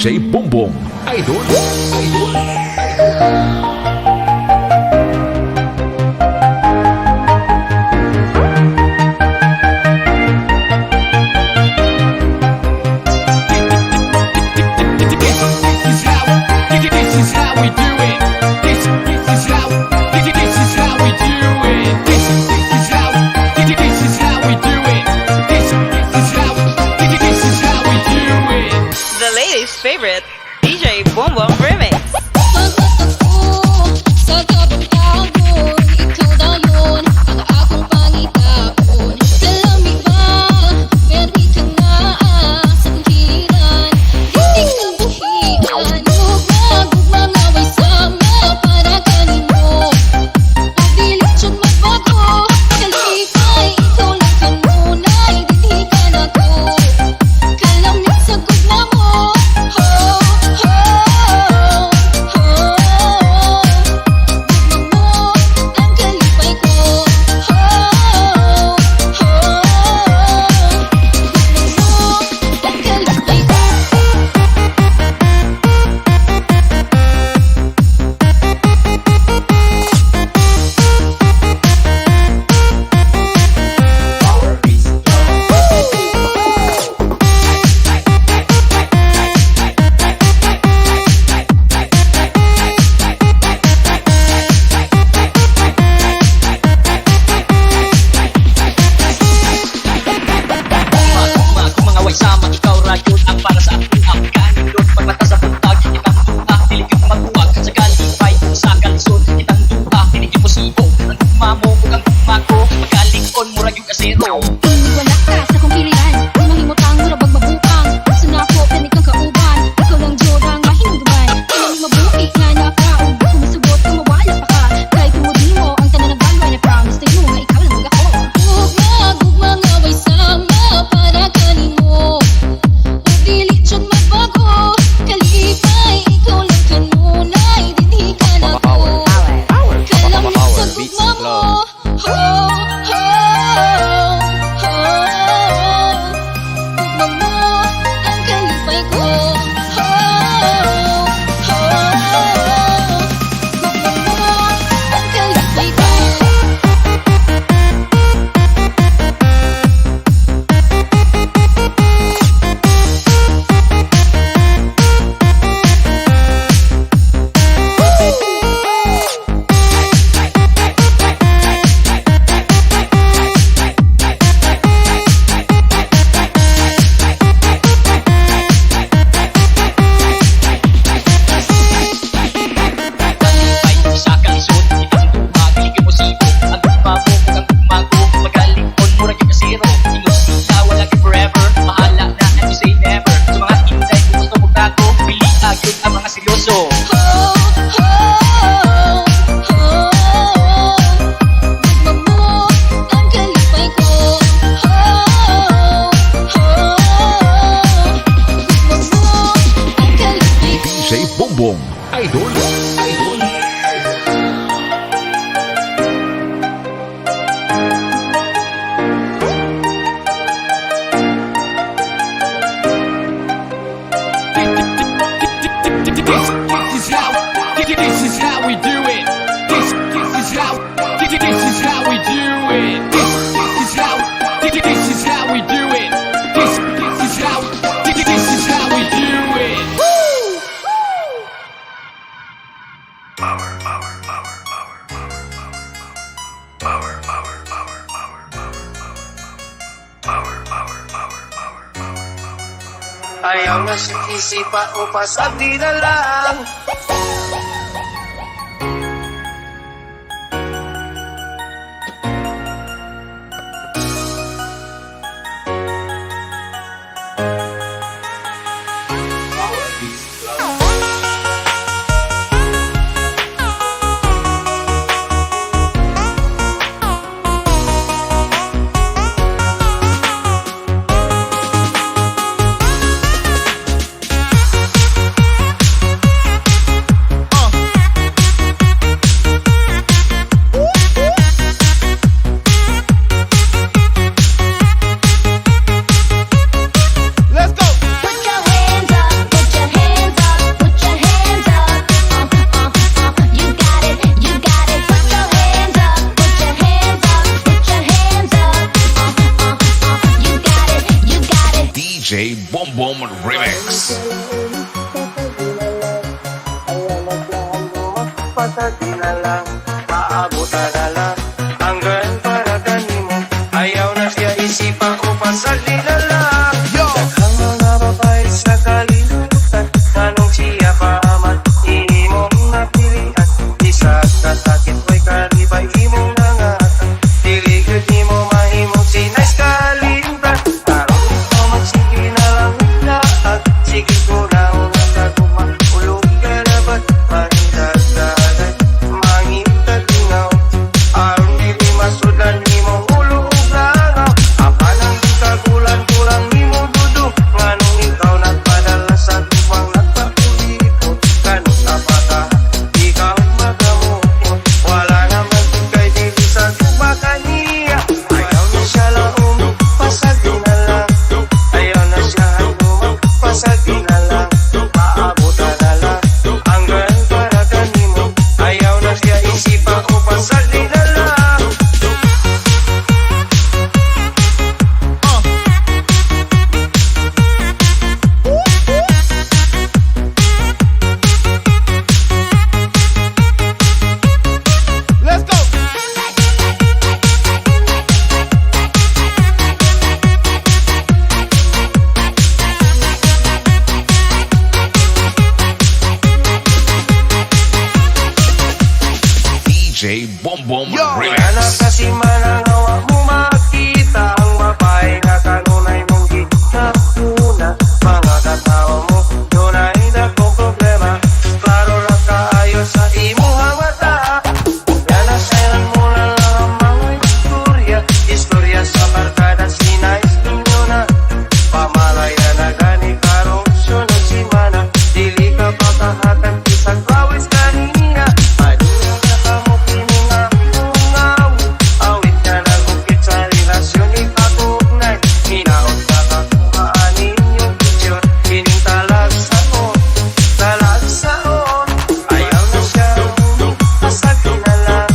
DJ Bongbong. Idol. Idol. This is how we do it. This is how we do it. This is how we do it. This is how we do it. The ladies' favorite, DJ Bongbong Remix. Pagmata ko sa kabuntagon, ikaw dayon ang akong pangitaon. Kalami ba, permi ka naa sa akong hiliran, di ka buhian. Gugma, gugma nga way sama para kanimo. O dili jud magbago, kalipay, ikaw lang kanunay, dinhi ka nako. Kalamit sa gugma mo, ho, ho, ho. Gugma mo ang kalipay ko, ho, ho. Gugma mo ang kalipay ko. Gugma, gugma, kung mga way sama, ikaw ra yun ang para sa akoa. Kanindot pagmata sa buntag, kitang duha, dili gyud magbuwag. Sa kalipay ug sa kalisod, kitang duha, dili gyud posibo. Ang gugma mo ug ang gugma ko, pagkalig-on mura gyud asero. Wala ka sa kong pilihan. Di mahimutang mura bag mabukang. Gusto na ako, permi kang kauban. Ikaw lang jud ang mahinumduman. Kailang mabuhi nga naa ka. Ug di ko masugot kung mawala pa ka. Kay tungod nimo ang tanan nagbalwa. And I promise to you nga ikaw lang ug ako. Gugma, gugma nga way sama para kanimo. O dili jud magbago, kalipay, ikaw lang kanunay, dinhi ka nako. Kalamit sa gugma mo, ho, ho, ho. Gugma mo ang kalipay ko, ho, ho. Gugma mo ang kalipay ko. Kalipay sa kalisod, kitang duha, dili gyud posibo. Ang gugma mo ug ang gugma ko, pagkalig-on mura gyud asero. Ingon sila wala gyud forever, bahala na and we say never. Sa mga inday kung gusto mo tago, pili gyud ang mga seryoso. Ho, ho, ho. Gugma mo ang kalipay ko. Ho, ho. Gugma mo ang kalipay ko. DJ Bongbong. Idol. Idol. This is how we do it. This is how we do it. This is how we do it. This is how we do it. Power, power, power, power, power, power, power, power, power, power, power, power, power, power, power. Ayaw na sa isipa o pasabi na lang. DJ Bombom Remix. Pasagi na lang, maabutan na lang ang girl para kanimo. Ayaw na siya isipan ko, pasagi na lang. Daghang mga babae sa kalibutan, nganong siya pa man imong napilian? Bisag kasakit, way kalibay, imong nangatan. Dili gyud nimo mahimong si Nice kalimtan. Karon ikaw magsige na lang daag. Sige ko lang nakaguma. Ulog ka na ba't mahidagdagan? Mangin talingaw. Aron dili masudlan nimong ulo ug langaw. Apan ang gikagulan kulang nimo dudo. Nganong ikaw nagpadala sa gugmang nagpaulipot? Kanusa pa ka ikaw magamukot? Wala naman kay dili sa gugma kaniya. Ayaw na siya laom, pasagi na lang. Ayaw na siya handuma, pasagi na lang. Maabutan na lang ang girl para kanimo. Ayaw na siya isipan ko, pasagi na lang. Let's go. DJ Bombom Wala na Remix. kasi manangawa mo makita ang babae na kanunay mong ginakuna. Mga katawa mo, dunay dakong problema. Klaro ra kaayo sa imuhang mata. Yan mo na lang ang mga istorya. Istorya sa barkada, sinais ninyo na. Pamalaya na gani karong sunod simana. Dili ka pagkahatan bisag lawis kaniya. Madura na kamo kining akong awit. Awit na nagukit sa relasyon ni Kagugnay. Hinaot ka kakuha ninyong picture. Kining talagsaon, talagsaon. Ayaw na siya, pasagi na lang.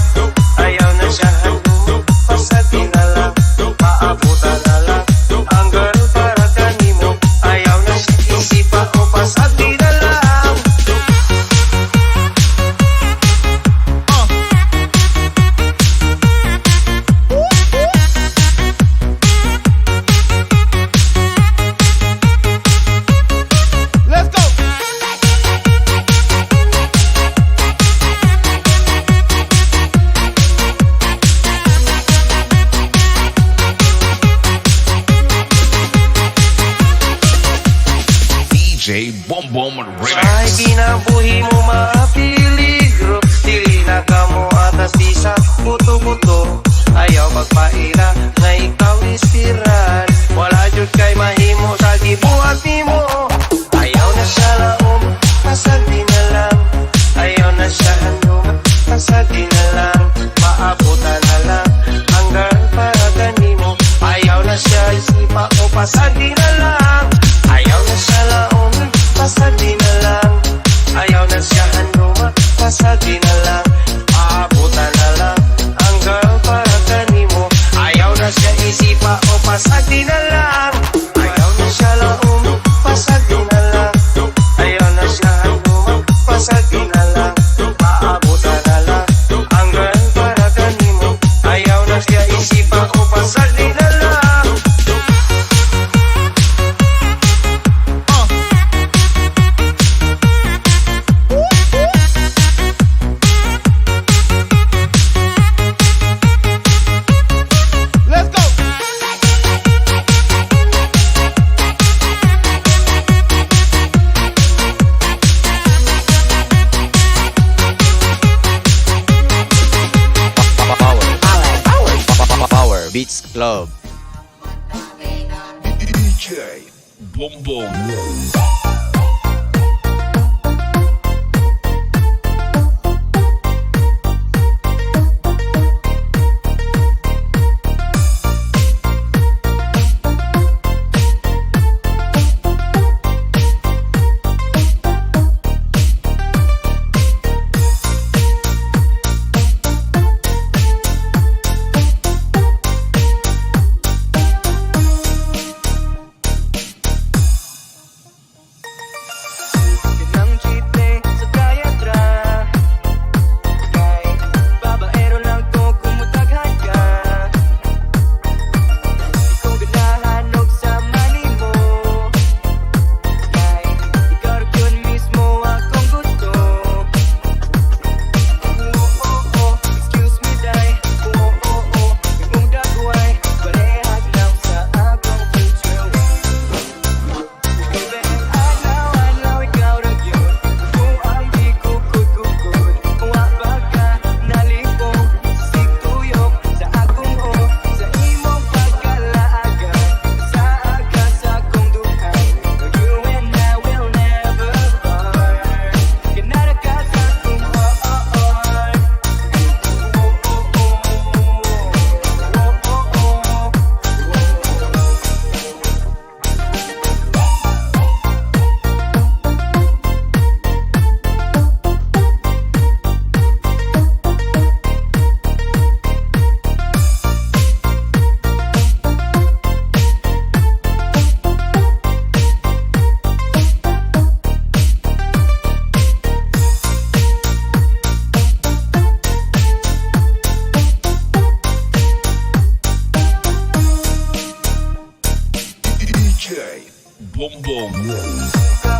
Ayaw na siya handum, pasagi na lang. Maabutan na lang ang girl para kanimo. Ayaw na siya isipa o pasagi na lang. Let's go. DJ Bombom Ay Remix. kinabuhi mo mapiligro. Dili na ka mo atas bisa buto-buto. Ayaw magpaila nga ikaw ispiral. Wala jud kay mahimo sa gibuhat nimo. Ayaw na siya laom, pasagi na lang. Ayaw na siya handom, pasagi na lang. Maabutan na lang ang girl para kanimo. Ayaw na siya isipa o pasagi na lang. Ayaw na siya laom, pasagi na lang. Ayaw na siya handoma, pasagi na lang. Aabutan na lang ang girl para kanimo. Ayaw na siya isipa o pasagi na lang. Ayaw na siya laom, pasagi na lang. Ayaw na siya handoma, pasagi na lang. Maabutan na lang ang girl para kanimo. Ayaw na siya isipa o pasagi na lang. Let's go. Power. Power. Power Beats Club. DJ Bombom. Boom Boom.